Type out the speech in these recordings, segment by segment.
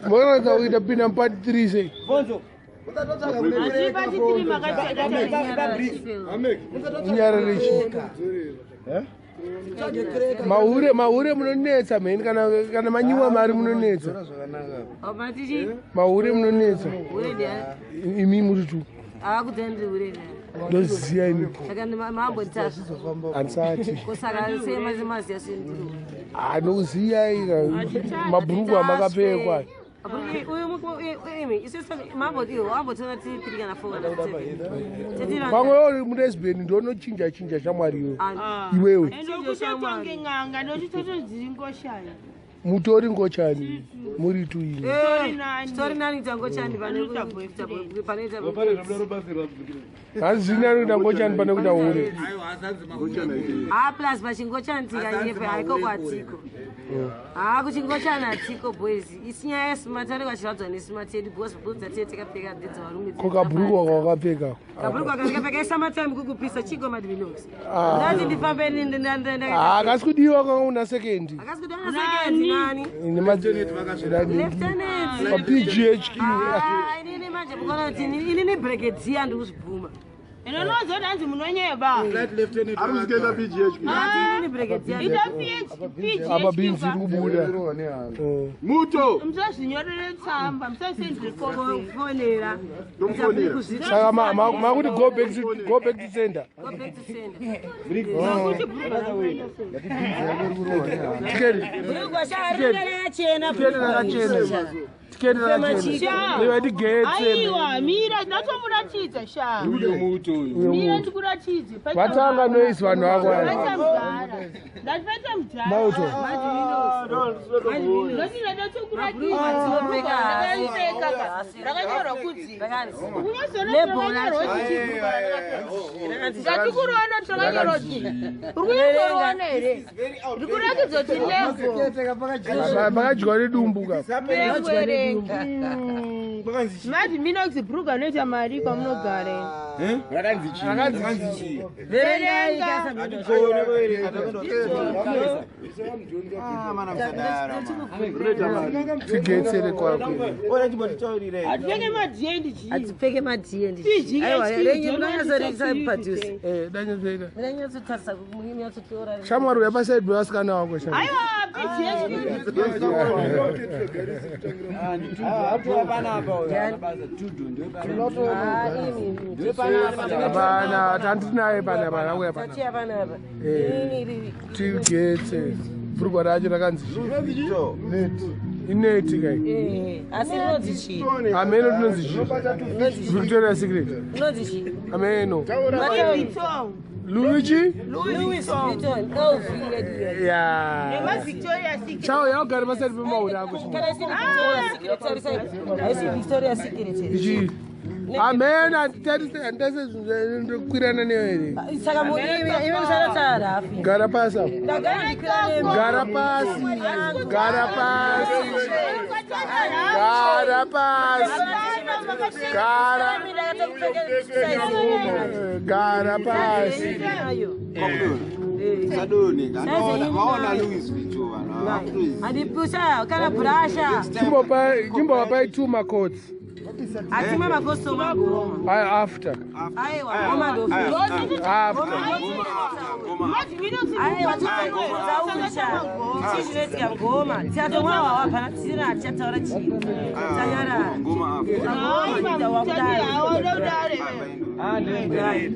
Makaratidza kuita pinda mupati 3 sei? Unyarare chii? Mahure, mahure munonetsa mheni, kana manyimwa mari munonetsa. Mahure munonetsa. Imi muri tu. Ndoziya ini. Handisati. Anokuziyai mabhuruku amakapfekwa. Pamwe uri mulesbian, ndonochinja chinja shamwari iwe. Iwewe. Mutori ngochani muri tu ini. Story nani kuita ngochani pane Hanzi zviri nani kuita ngochani pane kuita hure. Ah, plus pachingochani tikanyepe haiko kwatiko. Ah, kuchingochani hatiko, boys. Isinyaya yesmart, anenge achiradzwa nesmart yedu because bhutsu dzatiye takapfeka ndedzevarume. Ko kabhuruku wakapfeka? Kabhuruku akandikapfeka isummertime, kukupisa chigo madminox. Ah. Ndati ndifambe. Ah, kasi kudiwa kwanga una sekendi. Akasi kudiwa na sekendi nani? Lieutenant. PGHQ. Ah, inini manje mukaona kuti inini brigadier ndikuzvibvuma. Inonozoda hanzi munonyeba. Arikuenda PGHQ. Inini brigadier. Ita. Apa binzi iri kubuda. Muto. Musazvinyorere tsamba, musasendrefonera. Ndomufonera. Saka makuti go back to sender. Go back to sender. Tiketi. Bhurugwa sharinge rakachena. Tiketi rakachena. Tiketi rakachena. Iwe ndigetse. Aiwa, mira, ndatomuratidza sha. Uyo muto uyo. Mira, ndikuratidze. Vatanga noise vanhu vako ava. Paita mudhara, ndati paita mudhara. Mauto. Ndoti ndatokuratidza ndakaipfeka, rakanyorwa kuti Lebhora. Ndatikuroona kuti rakanyorwa kuti uri kunyatsoriona here? Ndikuratidza kuti level. Pakadyiwa nedumbu ka. Mati Minox Brug anoita mari kwamunogara. Rakanzi chii? Rakanzi chii? Verenga. Hatigone. Ah, mana musadaro. Tigetsere kwako. Ora chimbotitaurire. Hatipfeke madiendi chii? Hatipfeke madiendi. PGHQ. Aiwa, renye munonyatsorisa padhuze. Eh, danyatsoita. Munonyatsotarisa, munyatsotora. Shamwari uya pasaidi pevasikana wako shamwari. Aiwa, PGHQ. Hatuwa panapa uyo. Basa tudu ndiwe panapa. Ndiwe panapa. Hapana, tandinaye panapa, auya panapa. Tachiya panapa. Eh. Inini riri. Tigetse. Bhurugwa racho rakanzi chii? Ineti kai. Eh, asi rinonzi chii? Ameno tinonzi chii? Victoria Secret. Rinonzi chii? Ameno. Louis Vuitton. Luigi? Louis Vuitton LV yedu. Ya. NemaVictoria Secret. Chao yaugare pasaidi pemauri ako. Kana isiri Victoria Secret, tarisai. Haisi Victoria Secret here. Ichi. Ameno handitase ndokwirana neyo here. Saka imi musarataura hafi. Gara pasi apo. Ndagara ndikwira nemi. Gara pasi. Gara pasi. Gara pasi. Gara. Gara pasi. Sadoni. Vaona Louis Vuitton vanhu. Vakutoziva. Handipusha kana brasha. Chimbovapai two macoats. Hatimwe makostoma goma. After. Aiwa, goma ndofi. After. Aiwa, tinozausha. Chii chinoitika ngoma? Tichatomwa wawa pana tisina, hatichataura chii. Tanyarara. Ngoma apo. Wakudare.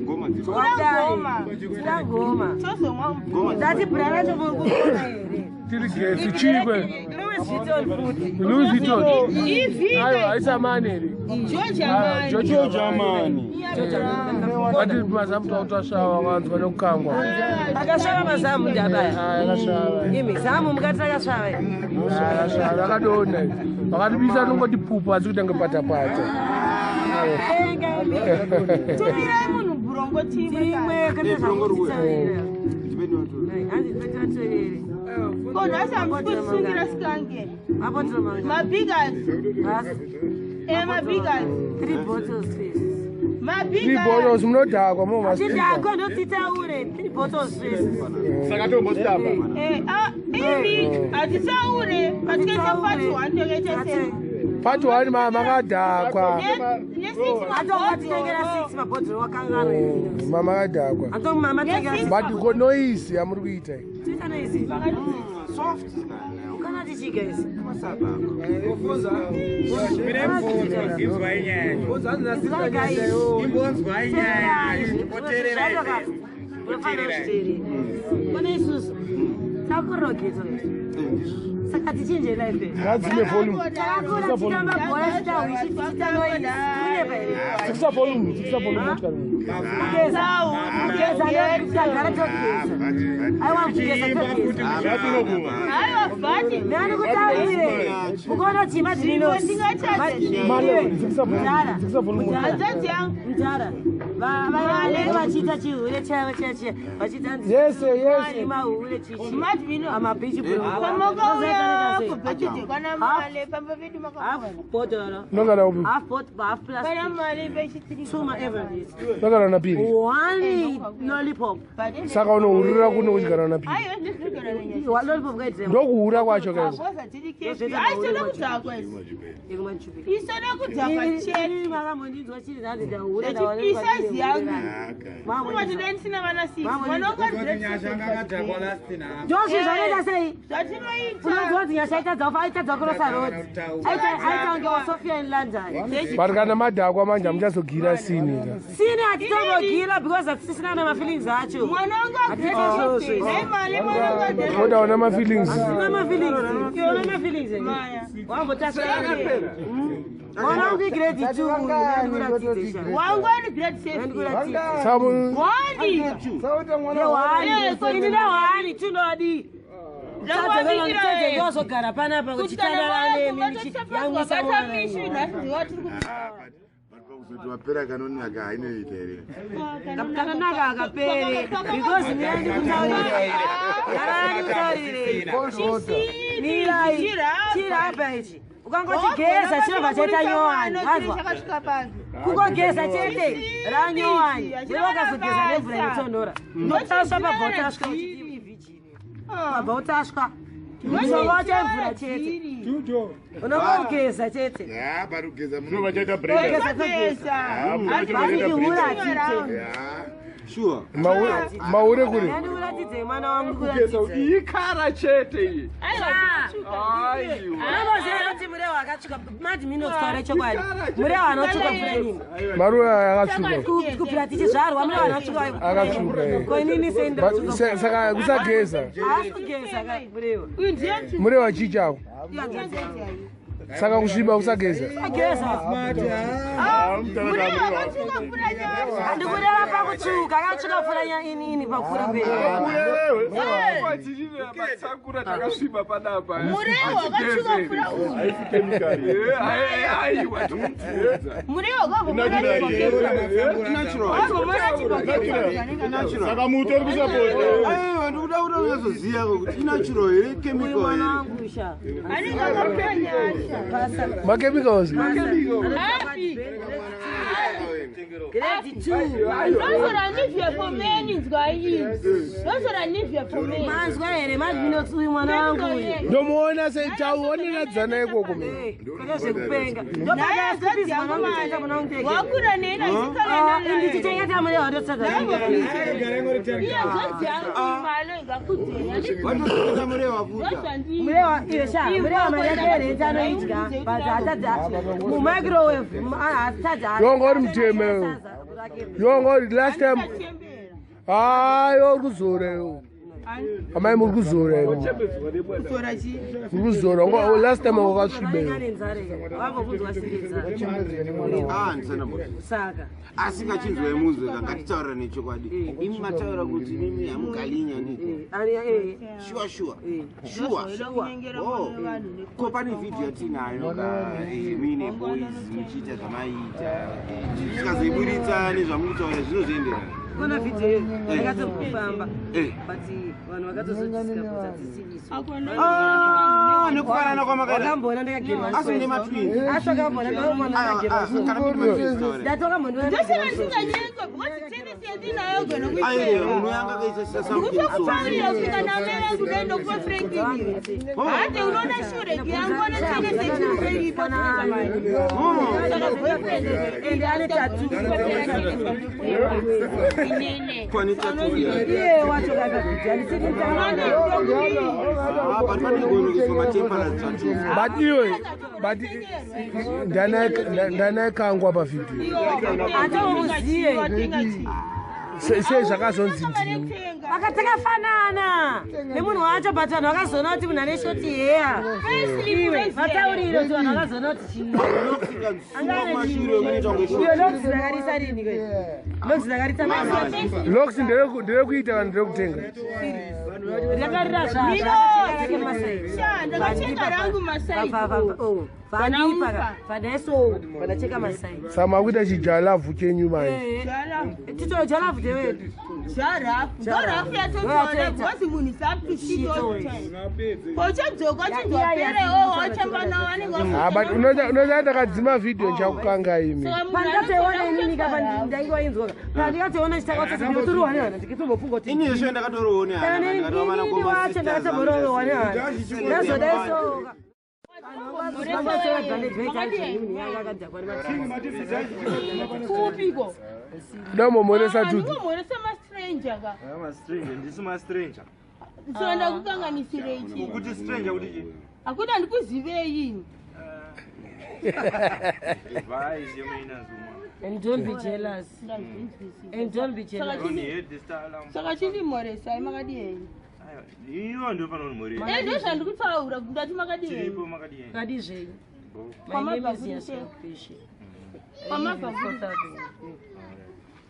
Ngoma dziri. Wakudare. Tira ngoma. Ndati bhura racho muri kugona here? Tiri gesi chikwe. Louis Vuitton futi. Louis Vuitton. Ivhika. Aiwa, aisamani here? George Ah, Armani. George Armani. Vati mazamu tautasvava vanzwa nekukangwa. Akasvava mazamu ndabaya. Ah, akasvava. Imi zamu mukati rakasvava. Akasvava, akadonha. Vakatibisa nongoti pupu asi kuita ngepatapata. Tumirai munhu bhurongo timwe. Timwe kana Bhurongo ruwe. zvakutitaurira. Ndipeni watu. Hanzi tatitorere. Ko nhasi hamusi kutisungira sikange? Mabhotoro mangani? Mabigas. Basi. Mabigas. Three bottles, please. Three bottles munodhakwa mo Chidhakwa ndotitaure 3 bottles zvese. Saka tombostapa. Imi hatitaure patikaita pati 1 takaita sei? Part 1 makadhakwa. Atokatitengera 6 mabhodhoro wakanganwa. Mamakadhakwa. Anto mama tengera. But ko noise yamuri kuita iyi. Tuita noise. Soft. Kana tichiga isi. Kune isusu takurogedzwa saka tichinje life. Ngadzime volume. Takakura tichitamba bhora tichitawishi tichiita noise. Kunyepa here? Dzikisa volume, dzikisa volume motikari. Kugeza. Kugeza ndokutagara togeza. Aiwa kugeza togeza. Zvatinobvuma. Aiwa vhati. Nani kutaurire. Mukaona chima Male, dzikisa volume. Dzikisa volume. Hanzvadzi yangu. Mudhara. Vanenge vachiita chihure chavo chiya chiya vachiita Yese, yese. mahure chichi. Madmino. Amabichi Pamakauya kubhedhe kwana male pamba pedu Half makakwana. bottle. Unogara upi? Half bottle, half Pana plastic. male pechitiri. Two ma Everest. Unogara napiri. One lollipop. Saka unohurira kuno kuchigara napiri. Aiwa ndinogara nenyasha. Lollipop kaitire. Ndokuhura kwacho kaiko. Aboza tiri kefi. Aisona kudhakwa isi. Isona kudhakwa chete. Makambondinzwa chiri nhandi ndahure Isaizi yangu. Kuma tinoendisina vana six. Mwana wangu ari grade seven. Ndozvi zvanoita sei? Zvatinoita. Unonzwa kuti nyasha aitadza kurosa road. Aita kunge waSophia in London. But kana madhakwa manje hamuchazogira sini ka. Sini hatitombogila because hatisisina namafeelings acho. Mwana wangu ari grade seven. Hey, male mwana wangu ari grade seven. Modaona mafeelings. Hatina mafeelings. Iwe una mafeelings here? Maya. Wambotaswa. Mwana wangu igrade 2 ndikuratidze sha. Wangu ari grade seven. Ndikuratidze. Samu Wani. Nehwani. Ini nehwani tunodi. Ndakuwanikira eh. Ndozogara panapa Kuti kana kuchitandara mwana nemi wako vabata mishu nhasi ndiwa tiri Kuzoti wapera kanonaka hainoita here? Kanonaka akapere because mina ndikutaurire. Gara ndikutaurire. Mirai. Chirapa ichi. Ukangochigeza chinobva chaita nyowani. Wanzwa? Chakasvika panze. Kungogeza chete ranyowani. Iwe wakazogeza nemvura inotonhora. Unotasva pabva utasvika uchiti ivhijini. Pabva utasva. Mushonga wacho imvura chete. Unongogeza chete. Ya, pari kugeza muno vachaita brenda. Kugeza togeza. Vachaita Hura brenda. hatite. Ya. Sure. mahure kure. Ndikuratidze mwana wangu ndikuratidze. Ikara chete iyi. Aiwa. Unoziva kuti murewa akatsvuka madi minotwara chokwadi. Murewa anotsvuka kupfuura inini. Maruva akatsvuka. Kubvira tichizvarwa murewa anotsvuka. Akatsvuka. eh. Ko inini sei But ndatsvuka? saka kusageza. Haasi kugeza ka murewa. Murewa chii chako? Saka kusviba kusageza. Ageza. Handikureva pakutsvuka, akatsvuka kupfuura inini pakukura kwedu. Matsakura takasviba panapa. Murewa wakatsvuka kupfuura uyu. Haisi chemical. Aiwa tomubvunza. Murewa Saka muto uri kusapota. Aiwa ndikuda kuti unyatsoziva kuti inatural here chemical Uyu mwana here. wangu sha. Anenge akapfuura nyasha. Machemicals. Grade 2. Ndozora Nivea for men inzwa iyi. Ndozora Nivea for men. Manzwa here madminotsi uyu mwana wangu uyu. Ndomuona seitauonenadzana ikoko mina. Kwete zvekupenga. Ndopakasikupisi mwana wangu chete mwana wangu tege. Wakura nena isikale nena. Ndichichengeta murewa ndotsvaga. Iye zodzi yangu malo ingakudzera. Watosvika murewa futa. Murewa iyo sha, murewa mari yake yerenti anoidya but hatadzi mumicrowave hatadzi. Yonga uri muteme. Yonga uri last time. Hayi uri kuzora iwe. Amai muri kuzora iwe. Kuzora chii? Muri kuzora. Last time wakasviba iwe. Vambobvunzwa siri nzara. Ah, ndisana mbona. Saka Asi kachinzwa yemunzwe ngatitaurira nechokwadi. Imi mataura kuti imimi hamugalinya ndiko. Sure sure. Sure. Oh. Ko pane vhidhiyo yatinayo ka muine boys muchiita zvamaiita. Tikazoiburitsa nezvamukutaura zvinozoenderana. Kuna vhidhiyo yakatokufamba Eh. but Vanhu vakatozodiscover dzisiriso. Ah, nekufanana kwamakaita. Wakamboona ndakagerwa Asi mune matwins. Asi wakamboona ndakaona Ah, ndakagerwa ah, kana mune matwins taura. Ndatokamboona Ndosaka ndinganyengwa because tenisi yandinayo gona Aiwa, kuipfeka. munhu yanga akaita something so. Ndikutokupaurira kusvika namai vangu dai ndokupa Franklin. Hande unoona shure yangu one tenisi yechirume iripo. Saka boyfriend ende ane tatu. inene. Kwani tattoo ya. Iye wacho kakabviti handisiri Ah, but pane kuonekeswa matemporary tattoos. But iwe, but ndanaikangwa pavhidhiyo. Hatomuziye. Sei zvakazonzi ndini? Vakatakafanana nemunhu wacho, but vanhu vakazoona kuti munhu ane shoti heya. Iwe vataurire kuti vanhu vakazoona kuti chii. Unopfeka nsuwa mashure unoita kunge Iyo short. logs ndakarisa rini kwe? Logs ndakarisa mazuva. Lox nderekuita kana nderekutenga? Ndakarira zvazvo masai. Sha, ndakachenga rangu masai. Vandipa vanaiso vandacheka masai. Saka makuita chijalavhu chenyu manje. Tito jalavu ndewedu. Zvarafu. Ndorafu yatotoona because munhu is up to shit all the time. Pauchadzoka uchinzwapere wachamba navo vanenge Ah, but unoita ndakadzima vhidhiyo ndichakukanga imi. Pandikatoiona inini ka ndainge wainzwaka. Pandikatoiona chitakatsotorohwa nehana ndikitombofunga kuti Ini zveshe ndakatoroona kana hana, ndikatova nini mana wacho ndakatomborohwa nehana. Ndazodaisoka. kupiko. Damomhoresa Tutu. Ndingomhoresa mastranger ka. Mastranger, ndisi mastranger. So ndakukanganisirei chii? Kuti stranger kuti chii? Hakuna ndikuzivei ini. Advise your manners, woman. And don't be jealous. And don't be jealous. Don't hate the style. Saka chindimhoresai makadi henyu. Iyo ndofanira kunimhoresa. Eh, ndozvandikutaura ndati makadi henyu. Tiripo makadi henyu. Kadi zvenyu. Bo. My name is Yasha Fishi. Kwamabva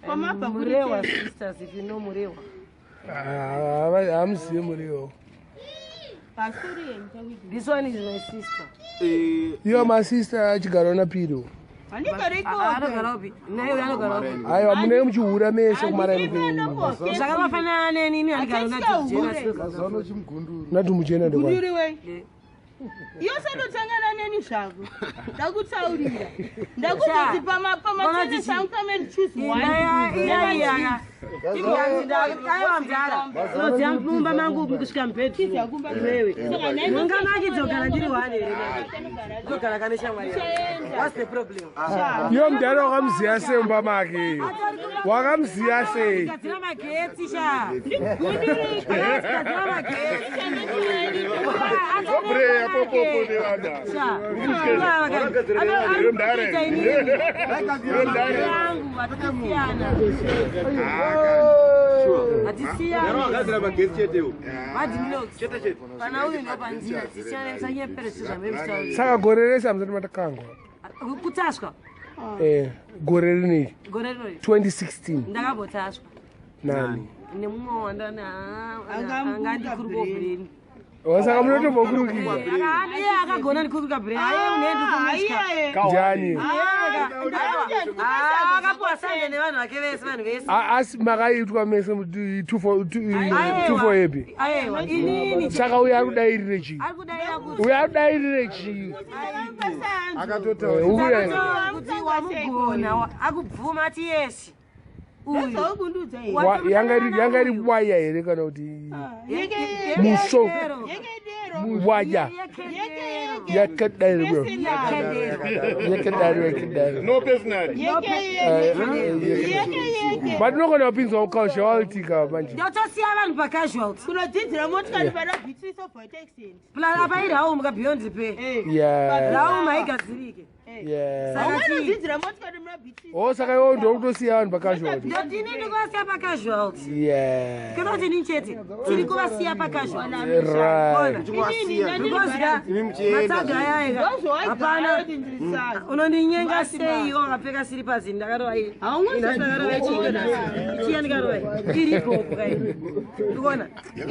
Kwamabva kuri Murewa sei? sisters, if you know Murewa. Hamuzive muriwo. Pasuri henyu chakuti. This one is my sister. Iwo masista achigara napiro. Handigare ikoko. Anogara upi? Naye uyu anogara upi? Aiwa, munenge muchihura mese kumaraini kwenyu. Zvakamafanana neni ini andigara Hatitya Natumuchena ndekwa. Guriri wei. Iyo sandotangana neni zvako. Ndakutaurira. Ndakuzoti pamatenesi angu come and choose one. Aiwa mudhara, unoziva mumba mangu kusvika mubedroom iwewe unganakidzogara ndiri one here? Ndogara kane shamwari yangu. What's the problem? Iwo mudhara wakamuziya sei mumba make? Wakamuziya sei? Gadzira magetsi sha. Gadzira magetsi. Obreya popopo nevana. Sha. Mudhara. Mudhara. Yangu hatisiyana. Hatisiyana. Wakagadzira magetsi chetewo. Madinox. Chete chete. Pana uyu ndopanzira tisiyana musanyepere zvamemutaurira. Saka gore rese hamusati matakangwa. Kutaswa Eh, gore rineri gore rinori 2016 ndakambotaswa nani? nemumwe wandana anga andikuruka bhureni. Saka munotombokurukira. Iye akagona ndikuruka bhureni. Aye unendikumutya. Ndiani? Akapuwa sande nevanhu vake vese, vanhu vese. Asi makaitwa mese two for happy. Aiwa, inini Saka uyo ari kudairire chii? ari kudaira kuti Uyo ari kudairire chii? Akatotaura. Ukuda kuti wamugona akubvuma ati yesi uyu Ndozvaukundudza here. yanga iri waya here kana kuti muso Yeke dero. waya Yeke yeke. yakadairwa yakadaro yakadaro. No personally. Yeke yeke. Yeke yeke. But unogona kupinzwa mukaushawality ka manje. Ndotosiya vanhu pacasualty. Kunodzidzira motikari pana Beatrice of accident. Plus apa irauma beyond repair. Yeah. Rauma haigadzirike. Yeah. Saka chii? Unodzidzira motikari muna Beatrice. Oh, saka iwo ndokutosiya vanhu pacasualty. Ndotini ndikuvasiya pacasualty. Yeah. Kwete kuti inini chete tiri kuvasiya pacasualty. Right. Chingowasiya. Because Imi muchienda. matsaga aya Ndozvawaigara hapana kuti ndiri sasa. unondinyenga sei wakapfeka siripazi ndakarova ndakarova chiichiya ndikarova iripo kai ndikuona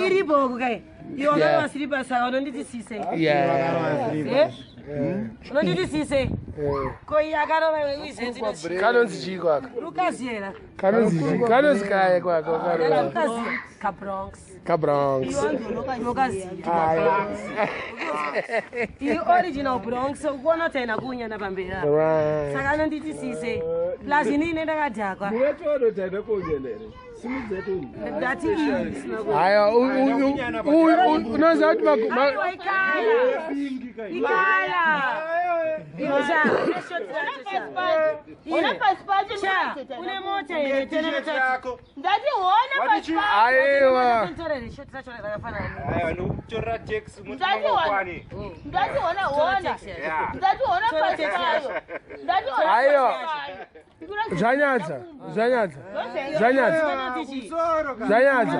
iripo kai. Iwe wakarova silipa saka unonditi sise. Yeah. Unonditi sise. Ko iye akarova iwe uizenzi Kanonzi chii kwaka? Rukazi yena. Kanonzi chii? Kanonzi kaya kwaka karova. Rukazi kaBronx. KaBronx. Rukazi. Aya. Iyi original Bronx ukuona kuti haina kuunyana pamberi apa. Right. Saka anonditi sise. Plus inini ndakadhakwa. Ndati iyi isina ku- Haya, unoziva kuti Aiwa, ikala. Ikala. Iwe sha, une short racho sha. Ona pasi pacho Sha, une mota here, tena tatu. Ndati hona pasi pacho. Aiwa. Torere short racho rakafanana. Aiwa, nokutorera taxi Ndati hona. Ndati hona hona. Ndati hona pasi payo. Ndati hona Aiwa. pasi payo. Zvanyadza, zvanyadza. Zvanyadza. Zvanyadza.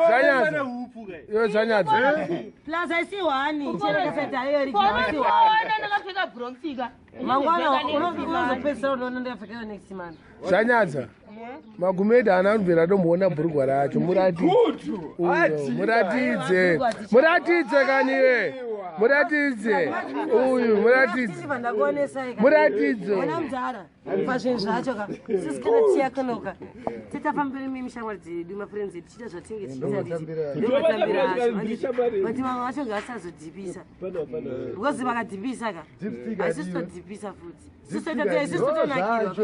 Zvanyadza. Iwe zvanyadza. Plus haisi one. Chero ndakapfeka iyo original haisi one. Ona ndakapfeka Bronx ka. Mangwana unozopedzisira unoona ndakapfeka iyo next month. Zvanyadza. Magumedi haana kubvira atomboona bhurugwa racho. Muratidze. Uyo, muratidze. Muratidze kaniwe. Muratidze. Uyu, muratidze. Silver ndakuonesai ka. Muratidze. Ona mudhara pazvinhu zvacho ka. Sisi kana tiyakonoka. Titafambira mimi shamwari dzedu mafriends edu tichiita zvatinenge tichiita titi. Ndomatambira acho. But vamwe vacho ngaasazodhipisa. Because vakadhipisa ka. Haisisi todhipisa futi. Isusu totonakirwa.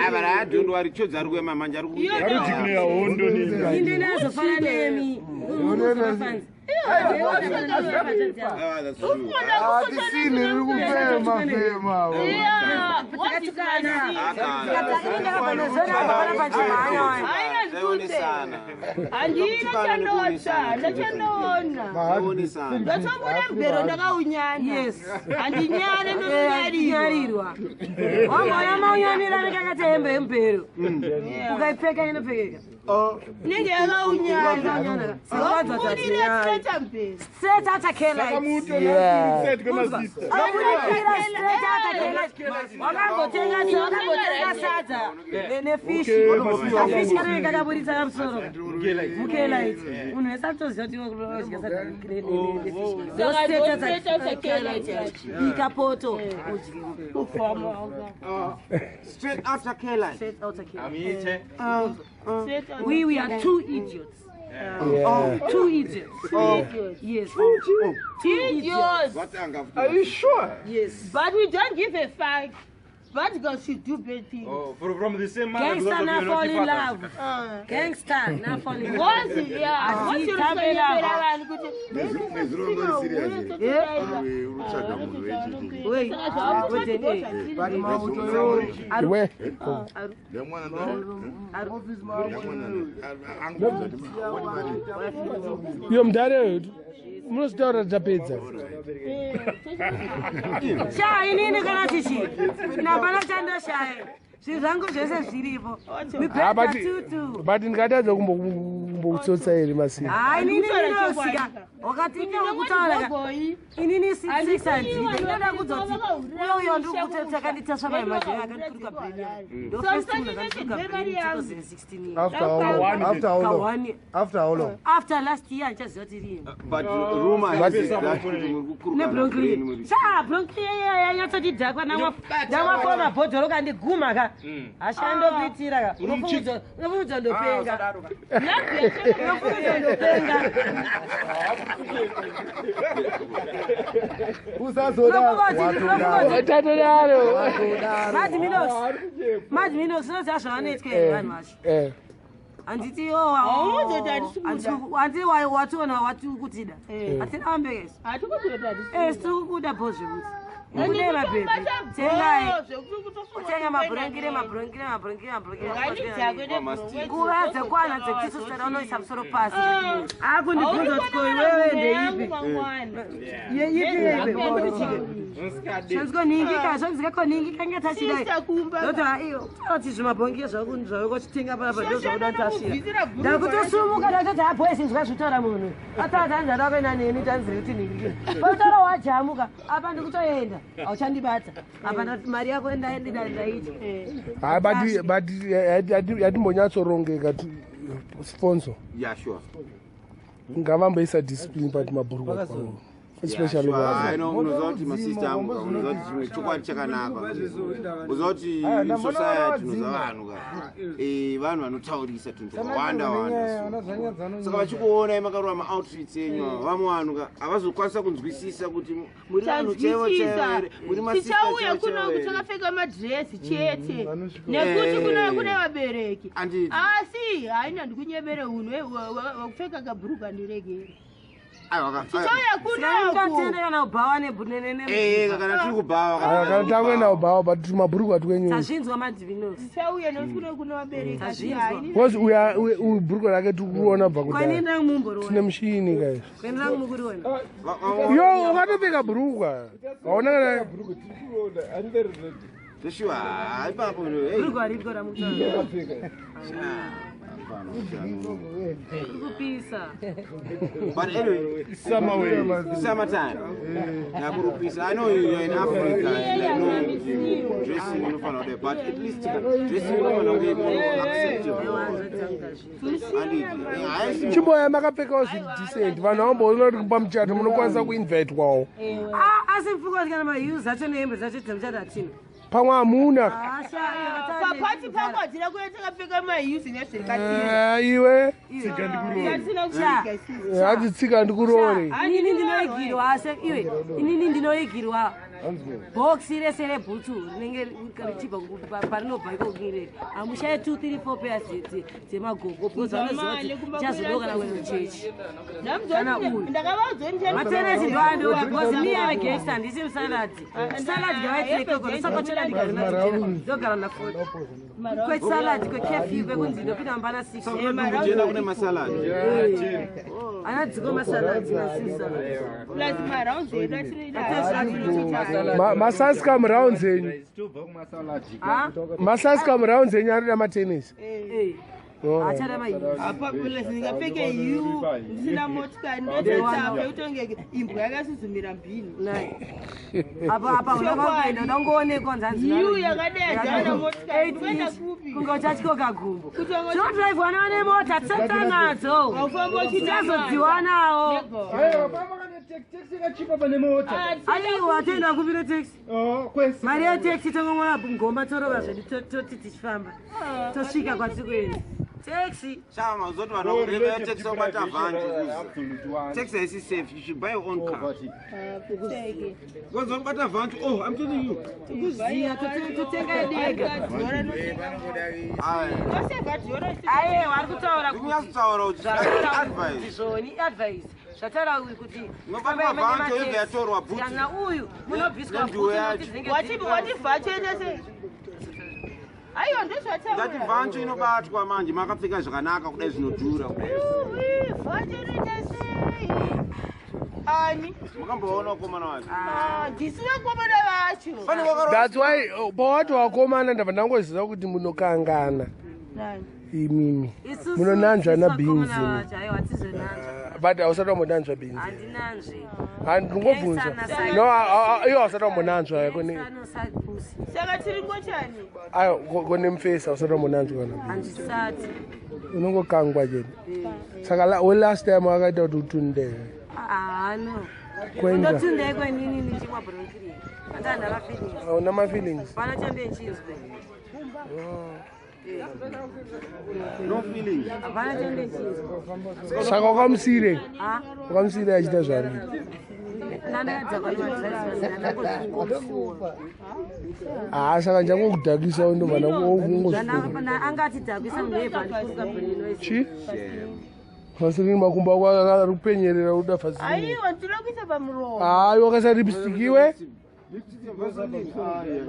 Ava raadhondo ari chodzi ari kuema manje ari Arikudzikinira hondo nini. Inde nazofana nemi. Munozofanzi. Ah, that's true. Hatisini riri kufema fema. Taionesana. Handina chandotsva, ndachandoona. Taionesana. Ndatomboda mubhero ndakaunyana. Yes. Handinyane ndonyarirwa. Nyarirwa. Wamboona maunyanira nekakati hembe yemubhero. Ukaipfeka inopfekeka. Inenge yakaunyana. Saka Budira straight mubhero. Straight out of K-Light. Yeah. kwemasista. Abudikira straight out of K-Light. Wakangotenga wakangotenga sadza nefishi. Kafishi kanenge kakaburitsa kamusoro. Mukelite. Munhu wese anotoziva kuti unodya sadza nefishi. Saka Straight out straight of out of K-Light yacho. Bika poto udye. Straight after K-Line. Straight out of K-Light. Amite. Straight out. We are two idiots. Yeah. Two idiots. Yes. Two idiots. Idiots. Are you sure? Yes. But we don't give a fuck. Bad girls should do bad things. Oh, from the same mother Gangster because of now your fall naughty in fathers. love. Gangster now fall in love. Ngozi, yeah. Asi Ngozi tambe rusonyepera lava. vanhu kuti Urutsvaga munhu wechidiki. Wait. Wait. Iwe. Iyo mudhara munozitaura tapedza. Sha inini kana chichi. Napana chandoshaya. Zvinhu zvangu zvese zviripo. Ah, Mibhedha but tutu. but ndingatadza kumbokutsotsa here masini. Hayi inini ndinosika. Wakati ndakutaura ka. Inini six handidi. Ndinoda kudzoti. Uyo uyo ndiri kutoti akanditasva pamajeri akandituruka brain yangu. Ndo first munhu akandituruka brain 2016. After how long? After how long? Kawani. After how long? After last year handichaziva kuti riini. But rumor has it that kuti muri kukurukana brain nebronclear muri. sha bronclear yanyatsotidhakwa ndamwafoa mabhodhoro kandiguma ka hashandokuitira ka unofungudza ndopenga unofungudza ndopenga Usazoda watodaro. Tatodaro. madminox madminox unoziva zvavanoitwa here vanhu vacho Eh. handiti Haumuzoti handisi kuda. handiti wationa wati kutida hatina vambekesa tiri kukuda bho zvekuti mune mabhebhi tengai kutenga mabhurangire mabhurangire mabhurangire mabhurangire nguva dzekwana dzekuti unoisa musoro pasi akundibvunza kuti ko iwewe ndeipi yeipi yeipi zvanziko zvanzika koningika ngatachidai ndotaoti zvimabhongi zvaukochitenga panapa ndozvauda tasvira ndakutosumuka ndakutoti abhoesi nzwa zvitaura munhu ataura tanzi ada kuenda neni tanziri kuti ningikira pautaura wajamuka apa ndikutoenda hauchandibata apa ndati mari yako ndaidya Hayi but but yatimbonyatsorongeka Sponsor. Yeah, sure. Ngavamboisa discipline but mabhurukwa kwavo. Especially I vanhu. know unoziva kuti masista angu ka, unoziva kuti chimwe chokwadi chakanaka. Unoziva kuti in society unoziva vanhu ka. Vanhu vanotaurisa tunhu twakawanda wanda. Saka vachikuonai makarova maoutfits enyu ava, vamwe vanhu ka havazokwanisa kunzwisisa kuti muri vanhu chaivo chaivo here, muri masista Tichauya chaivo kuno chaivo here. takapfeka madhiresi chete, nekuti kuno kune vabereki. Handiti. Asi haina ndikunyebere unhu wekupfeka kabhuruka ndiregere. Aiwa ka. Tichauya kunoku. Tingatende kana kubhawa nebunene. Kana tiri kubhawa. Kana tangoenda kubhawa but mabhurukwa twenyu. Tazvinzwa madivinos. Tichauya nekuti kuno kune vabereki. Asi Tazvinzwa. haini. Because uya uyu bhurukwa rake tiri kuriona kubva kudhaya. Kwainenda mumboriona. Tine mushini guys. Kuendera mukuriona. Yo ukatopfeka bhurukwa. Waona kana Joshua, ipapo hey. Bhurukwa ripiko ramukutaura? Kuri kupisa. But anyway, Summer way. it's summertime. Nakurupisa. I know you're in Africa and I know dressing inofanira kudai, but at least dressing inofanira kunge more acceptable. Handiti. Haisi Chimboya makapfekawo zviri decent. Vanhu vamboona kuti pamuchato munokwanisa kuinvitwawo. Ah, asi mfuko kana maheels acho nehembe dzacho dzemuchato hatina. Pamwe hamuna. Papati pangu hatina kuya takapfeka mahiusi nezvekatira. Iwe Hatina kusvika isusu. hanzi tsika ndikurore. Inini ndinoigirwa asi iwe inini ndinoigirwa bhokisi rese rebhutsu rinenge richibva parinobva iko kireri hamushaye 2 3 4 pairs dzemagogo because vanoziva kuti ndichazodoka kana kuenda kuchechi. Kana uyu. Ndakavaudza. Matenesi ndoandoa because me am a gangster, handisi musaladi. Salad ngavaitire sakochera ndigara natotera ndogara na 40 kwesalad kwecurfew kwekunzi ndopinda mambana 6. Kujena kune masalad. Ana dziko masalad nasisalad. Plus marounds edu atinoita. Masascam rounds enyu. Masascam rounds enyu arida matenesi. Achada maheels. Apa plus ndingapfeke hiu ndisina motikari ndototapa kutonge imbwa yakasuzumira mbini. Apa apa unokuenda unongoonekwa nzanzi. Hiu yakadai motikari kuenda kupi? Kunge uchatyoka gumbo. Kutongo- Tinodhiraivwa nevane mota tsatsa nadzo. Haufambi uchida Tichazodziwanawo. Taxi yakachipa pane mota. Aiwa toenda kupi netaxi? Oh, kwese. Mari yetaxi tongomwa ngoma torova zvedu toti tichifamba tosvika kwatiri kuenda taxi. Chama, uzoti vanhu vakureva taxi vabata vhanji. Taxi haisi safe. You should buy your own car. Because vanobata vhanji, oh, I'm telling you. Tikuziya totenga yedega. Aye. Aiwa ari kutaura kuti Ndikunyatsotaura kuti zvataura advice. zvoni advice zvataura uyu kuti Unobatwa bhanji yobva yatorwa bhutsu. Kana uyu munobviswa Nenduwe bhutsu yacho. nekuti dzinenge dziri Wativhachoita sei? Aiwa Ndati ndozvataura. vhancho inobatwa manje makapfeka zvakanaka kudai zvinodhura. Vhacho inoita sei? Ani? Makamboona vakomana vacho. Ndisu vakomana vacho. Pane vakarova That's why pawati wakomana ndabva ndangoziva kuti munokangana imimi. Isusu Munonanzva tisu nabhinzi. vakomana vacho, aiwa tizonanzva. But hausati wambonanzva bhinzi. Handinanzvi. Handingobvunza. No, iwe hausati wambonanzva yako ne Anosapusi. Saka tiri ngochani? ayo kone mufesi hausati wambonanzwa kana bhinzi. Handisati. Unongokangwa chete. Saka welast time wakaita kuti utundere. Ano. Kwenza. Ndotundei kwenini ndichimwa bronkiri. Andana mafeelings. Hauna mafeelings. Pana chande nchinzwe. no feelings. Hapana chande nchinzwe. Saka wakamusiyirei? Ah, Wakamusiyirei achiita zvaari. ndandakadzakwa nemadhiraivha. Haa saka ndichangokudhakisa ndobva ndangozvifunga. Angatidhakwisa munhu andikuruka bhurino. Chi? Vaseline makumbo ako ari kupenyerera uda vaseline. Aiwa ndinoda kuisa pamuromo. Hayi wakaisa lipstick iwe?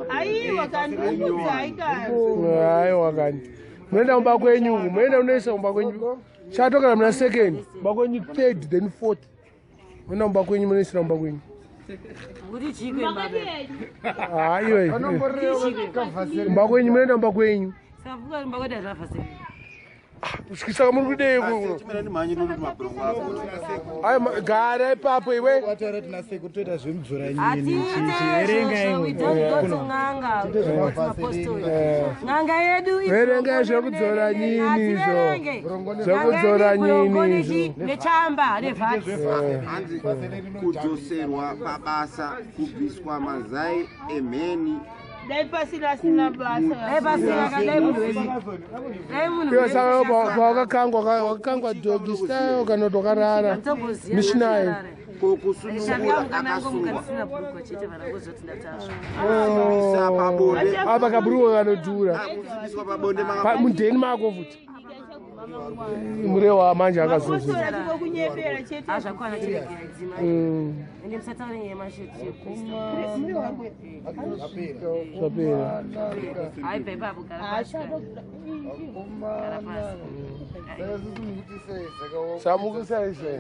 Aiwa kandikudzai kani. Hayi kani. Munoenda kumba kwenyu, munoenda unoisa kumba kwenyu. Chatokana muna second, kumba kwenyu third then fourth. Munoenda kumba kwenyu munoisira kumba kwenyu. Kuti chikwe mbabe. Hayi iwe. Kumba kwenyu munoenda kumba kwenyu. Saka mbuka mbakweda zvavhaseline. Saka muri kudei? Chimira ndimhanye ndokuti mabhurongo ako. Ai, gara ipapo iwe. Wataura tina sekuru toita zvemubvura. Hatiite izvozvo. We don't go to n'anga, we go to mapostori. N'anga yedu Verengai zvekudzora nyini izvo. Hativerenge. Zvekudzora nyini izvo. Nechamba nevhati. Hanzi kudzoserwa pabasa, kubviswa mazai emheni. Dai pasina sina basa. Dai pasina ka, dai munhu wese, dai munhu Iwe wese. saka pawakakangwa, wakakangwa doggy style kana kuti wakarara? Mishinai. Ko kusunungura akasungwa. Ndisina bhurugwa chete, vanangozoti ndatasva. Kusimbisa pabonde. Apa kabhuruko kanodhura. Kusimbiswa pabonde. Mudheni mako futi murewa manje akazozo. Mapostori achikokunyepera chete. Azvakwana, chiregerai dzima. Ende musataure nyaya yemasheti. Zvapera. Haibva ipapo, gara pasi, gara pasi. Samukusaise.